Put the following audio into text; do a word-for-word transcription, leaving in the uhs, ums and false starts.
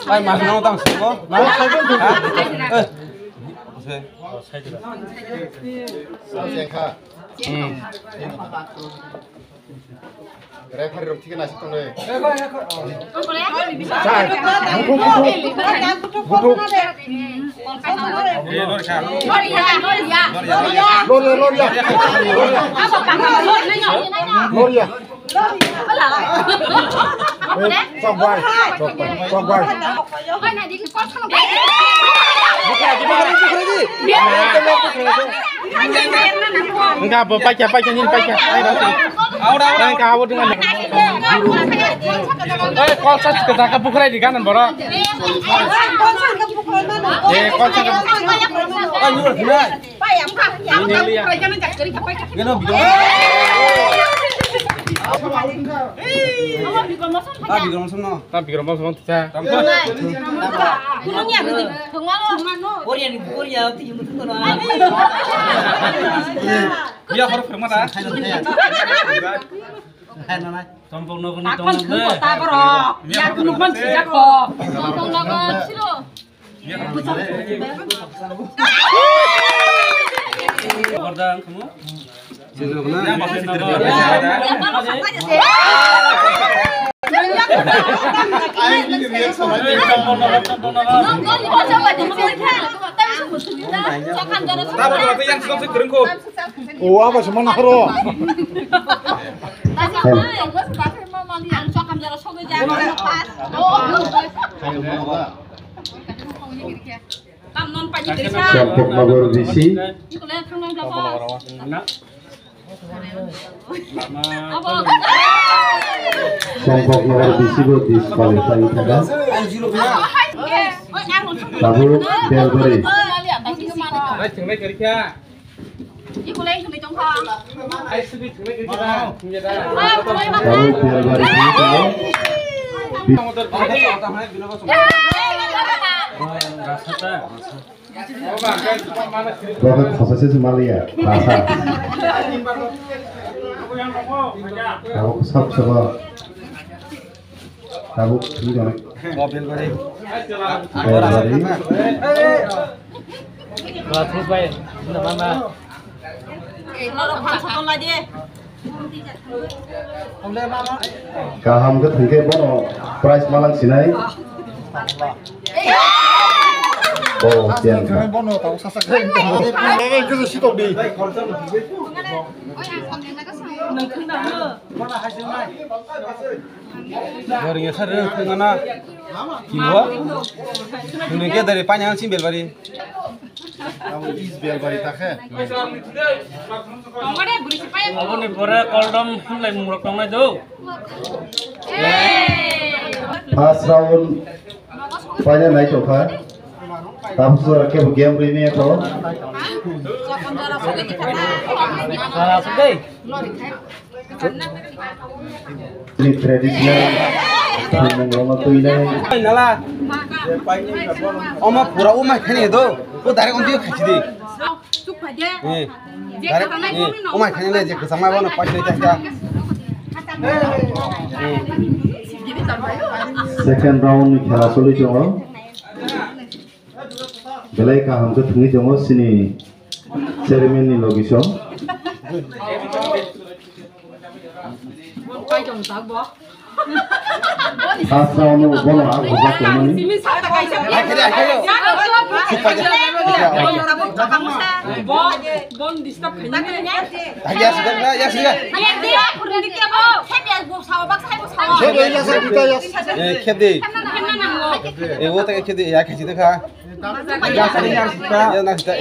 Ai, mas no tang sabo. Na? Ha? Eh. Hmm. Referee rok thik naisik tongnai. Buthuk, buthuk. Buthuk. Loria, loria. Loria. Loria. Eh, chok bai, chok bai, chok bai. Enggak, bo paikha, paikha, nini paikha. Ayo, rasa. Aura, aura. Enggak, abo dengan. Eh, kol sa suka taka bukhrai di kanan, boro. Eh, kol sa. Ayo, rasa. Gano, bigo. Ah, bigo, masuk no. Ta bigo, masuk no. Sa. Korea ni, Korea, ti yum tu na. Biya hor phirma da. Hai na na. Tompok nogo ni. Akon tong thung ko ta boro. Ya kunuk man sijak ko. Tompok nogo siro. Bordang kamu. O, abo se mana horo. Champaknagar V C. Champaknagar V C bo disqualify wngkha da. Tabuk Belbari. Tabuk Belbari simi tongo. Bokhok khosase se maliya, rasa. Tabuk sab sabo. Tabuk thwi rok. Belbari. Belbari. Kaham khe thwngkhe bono prize malang sinai. Bo tiyan kha. Bono tau sasak. Kisa sitok di. Dorong ya sar rwng thangana. Kiwa? Hwnwi khe dari pani ang si Belbari. Abo is Belbari ta khe. Aboni pore koldom hwnlai mungrok tongnai do. First round paina nai tongkha. Tabuk jora kebo game rwini to. Sara sugei. Ni traditional thwngmung rokno twi nai. Nala. Oma pura o mai khani do. O direct on dio khachi di. Eh. Direct, eh, o mai khani le je kwchangma bono pai nai ta ta. Eh. Second round ni khela choli tongo. Belai kaham khe thwngwi tongo chini chairman ni logi song. First round o bono ang hojak tongmani. Eh, khedi. Eh, o ta khedi, ya khedi kha. Ya, na sita.